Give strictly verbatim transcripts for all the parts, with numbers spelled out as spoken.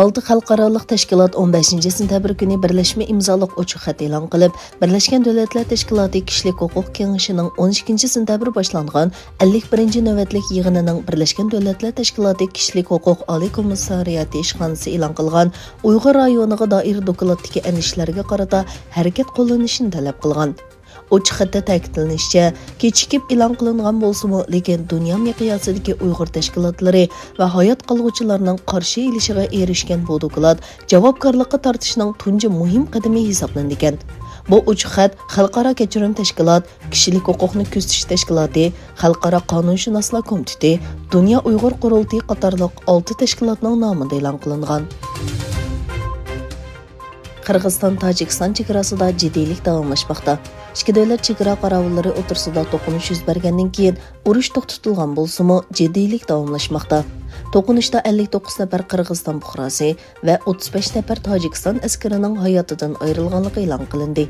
ئالتە خەلقئارالىق تەشكىلات ئون بەشىنچى سېنتەبىر كۈنى بىرلەشمە ئىمزالىق ئوچۇق خەت ئېلان قىلىپ، بىرلەشكەن دۆلەتلەر تەشكىلاتى كىشىلىك ھوقۇق كېڭىشىنىڭ ئون ئىككىنچى سېنتەبىر باشلانغان ئەللىك بىرىنچى نۆۋەتلىك يىغىنىنىڭ بىرلەشكەن دۆلەتلەر تەشكىلاتى كىشىلىك ھوقۇق ئالىي كومىسسارىياتى ئىشخانىسى ئېلان قىلغان ئۇيغۇر رايونىغا دائىر دوكلاتتىكى ئەندىشىلەرگە قارىتا ھەرىكەت قوللىنىشىنى تەلەپ قىلغان. ئوچۇق خەتتە تەكىتلىنىشىچە، كېچىكىپ ئېلان قىلىنغان بولسىمۇ، لېكىن دۇنيا مىقياسىدىكى ئۇيغۇر تەشكىلاتلىرى ۋە ھايات قالغۇچىلارنىڭ قارشى ئېلىشىغا ئېرىشكەن بۇ دوكلات جاۋابكارلىققا تارتىشنىڭ تۇنجى مۇھىم قەدىمى ھېسابلىنىدىكەن. بۇ ئوچۇق خەت خەلقئارا كەچۈرۈم تەشكىلات، كىشىلىك ھوقۇقنى كۆزىتىش تەشكىلاتى، خەلقئارا قانۇنشۇناسلار كومىتېتى، دۇنيا ئۇيغۇر قۇرۇلتىيى قاتارلىق ئالتە تەشكىلاتنىڭ نامىدا ئېلان قىلىنغان. قىرغىزىستان-تاجىكىستان چېگراسىدا جىددىيلىك داۋاملاشماقتا. ئىككى دۆلەت چېگرا قاراۋۇللىرى ئوتتۇرىسىدا توقۇنۇش يۈز بەرگەندىن كېيىن، ئۇرۇش توختىتىلغان بولسىمۇ، جىددىيلىك داۋاملاشماقتا. توقۇنۇشتا ئەللىك توققۇز نەپەر قىرغىزىستان پۇقراسى ۋە ئوتتۇز بەش نەپەر تاجىكىستان ئەسكىرىنىڭ ھاياتىدىن ئايرىلغانلىقى ئېلان قىلىندى.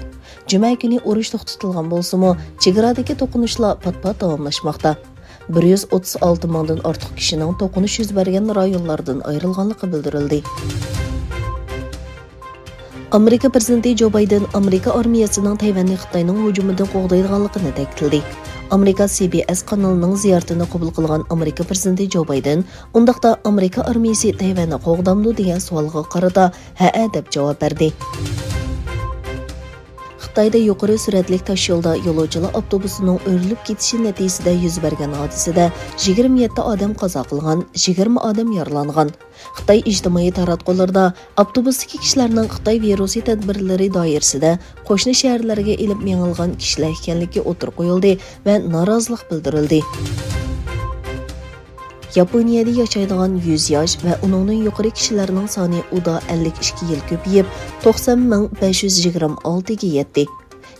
جۈمە كۈنى ئۇرۇش توختىتىلغان بولسىمۇ، چېگرادىكى توقۇنۇشلار پات-پات داۋاملاشماقتا. بىر يۈز ئوتتۇز ئالتە مىڭدىن ئارتۇق كىشىنىڭ توقۇنۇش يۈز بەرگەن رايونلاردىن ئايرىلغانلىقى بىلدۈرۈلدى. ئامېرىكا پىرېزىدېنتى جو بايدېن ئامېرىكا ئارمىيەسىنىڭ تەيۋەننى خىتاينىڭ ھۇجۇمىدىن قوغدايدىغانلىقىنى تەكىتلىدى. ئامېرىكا سى بى ئېس قانىلىنىڭ زىيارىتىنى قوبۇل قىلغان ئامېرىكا پىرېزىدېنتى جو بايدېن، ئۇنداقتا ئامېرىكا ئارمىيەسى تەيۋەننى قوغدامدۇ دېگەن سوئالغا قارىتا، ھەئە دەپ جاۋاب بەردى. خىتايدا يۇقىرى سۈرئەتلىك تاشيولدا يولۇچىلار ئاپتوبۇسىنىڭ ئۆرۈلۈپ كېتىشى نەتىجىسىدە يۈز بەرگەن ھادىسىدە يىگىرمە يەتتە ئادەم قازا قىلغان، يىگىرمە ئادەم يارىلانغان. خىتاي ئىجتىمائىي تاراتقۇلىرىدا ئاپتوبۇستىكى كىشىلەرنىڭ خىتاي ۋىرۇسى تەدبىرلىرى دائىرىسىدە قوشنا شەھەرلەرگە ئېلىپ مېڭىلغان كىشىلەر ئىكەنلىكى ئوتتۇرىغا قويۇلدى ۋە نارازىلىق بىلدۈرۈلدى. ياپونىيەدە ياشايدىغان يۈز ياش ۋە ئۇنىڭدىن يۇقىرى كىشىلەرنىڭ سانى ئۇدا ئەللىك ئىككى يىل كۆپىيىپ، توقسان مىڭ بەش يۈز يىگىرمە ئالتىگە يەتتى.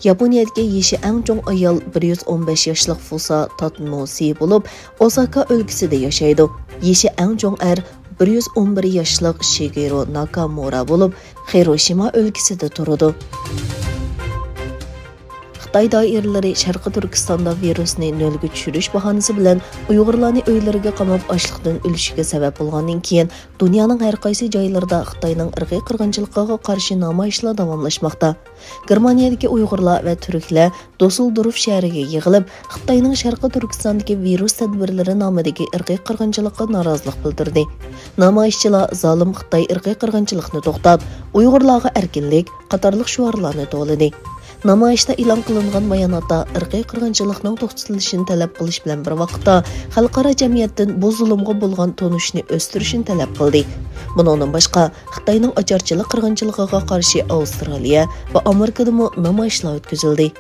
ياپونىيەدىكى يېشى ئەڭ چوڭ ئايال بىر يۈز ئون بەش ياشلىق فۇسا تاتنوسى بولۇپ، ئوساكا ئۆلكىسىدە ياشايدۇ. يېشى ئەڭ چوڭ ئەر بىر يۈز ئون بىر ياشلىق شىگېرو ناكامۇرا بولۇپ، خىروشىما ئۆلكىسىدە تۇرىدۇ. خىتاي دائىرىلىرى شەرقىي تۈركىستاندا ۋىرۇسنى نۆلگە چۈشۈرۈش باھانىسى بىلەن ئۇيغۇرلارنى ئۆيلىرىگە قاماپ ئاچلىقتىن ئۆلۈشىگە سەۋەب بولغاندىن كېيىن، دۇنيانىڭ ھەر قايسى جايلىرىدا خىتاينىڭ ئىرقىي قىرغىنچىلىقىغا قارشى نامايىشلار داۋاملاشماقتا. گېرمانىيەدىكى ئۇيغۇرلار ۋە تۈركلەر دوسسېلدورف شەھىرىگە يىغىلىپ، خىتاينىڭ شەرقىي تۈركىستاندىكى ۋىرۇس تەدبىرلىرى نامىدىكى ئىرقىي قىرغىنچىلىققا نارازىلىق بىلدۈردى. نامايىشچىلار زالىم خىتاي ئىرقىي قىرغىنچىلىقنى توختات، ئۇيغۇرلارغا ئەركىنلىك قاتارلىق شوئارلارنى توۋلىدى. نامايىشتا ئېلان قىلىنغان باياناتتا ئىرقىي قىرغىنچىلىقنىڭ توختىتىلىشىنى تەلەپ قىلىش بىلەن بىر ۋاقىتتا، خەلقئارا جەمئىيەتتىن بۇ زۇلۇمغا بولغان تونۇشنى ئۆستۈرۈشنى تەلەپ قىلدى. بۇنىڭدىن باشقا، خىتاينىڭ ئاچارچىلىق قىرغىنچىلىقىغا قارشى ئاۋسترالىيە ۋە ئامېرىكىدىمۇ نامايىشلار ئۆتكۈزۈلدى.